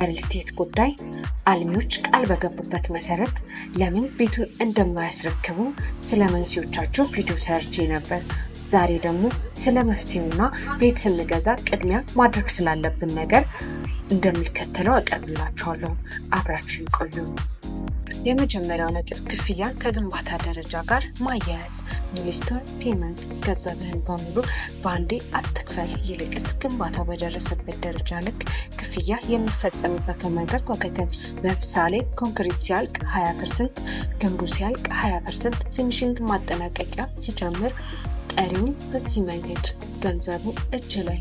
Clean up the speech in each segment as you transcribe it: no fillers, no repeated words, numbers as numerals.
በሪል ስቴት ጉዳይ አልሚዎች ቃል በገቡበት መሰረት ለምን ቤቱን እንደማያስረክቡ ስለ መንስኤዎቻቸው ቪዲዮ ሰርቼ ነበር። ዛሬ ደግሞ ስለ መፍትሄውና ቤት ስንገዛ ቅድሚያ ማድረግ ስላለብን ነገር እንደሚከተለው አቀርብላችኋለሁ። አብራችሁ ይቆዩ። የመጀመሪያው ነጥብ ክፍያን ከግንባታ ደረጃ ጋር ማያያዝ፣ milestone payment። ገንዘብህን በሙሉ በአንዴ አትክፈል። ይልቅስ ግንባታው በደረሰበት ደረጃ ልክ ክፍያ የሚፈጸምበትን መንገድ ተከተል። ለምሳሌ ኮንክሪት ሲያልቅ 20%፣ ግንቡ ሲያልቅ 20%፣ finishing ማጠናቀቂያ ሲጀምር ቀሪውን። በዚህ መንገድ ገንዘቡ እጅ ላይ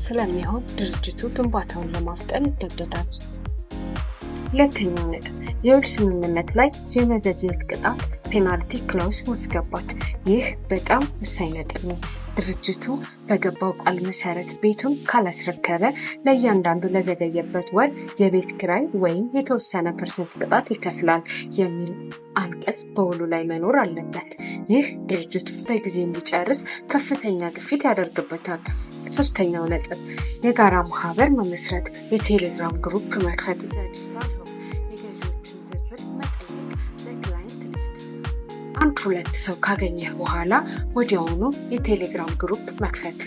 ስለሚሆን ድርጅቱ ግንባታውን ለማፍጠን ይገደዳል። ሁለተኛው ነጥብ የውል ስምምነት ላይ የመዘግየት ቅጣት penalty clause ማስገባት። ይህ በጣም ወሳኝ ነጥብ ነው። ድርጅቱ በገባው ቃል መሰረት ቤቱን ካላስረከበ ለእያንዳንዱ ለዘገየበት ወር የቤት ኪራይ ወይም የተወሰነ percent ቅጣት ይከፍላል የሚል አንቀጽ በውሉ ላይ መኖር አለበት። ይህ ድርጅቱ በጊዜ እንዲጨርስ ከፍተኛ ግፊት ያደርግበታል። ሶስተኛው ነጥብ የጋራ ማህበር መመስረት፣ የቴሌግራም group መክፈት፣ ዲጂታል የገዢዎችን ዝርዝር መጠየቅ፣ client list። አንድ ሁለት ሰው ካገኘህ በኋላ ወዲያውኑ የቴሌግራም group መክፈት።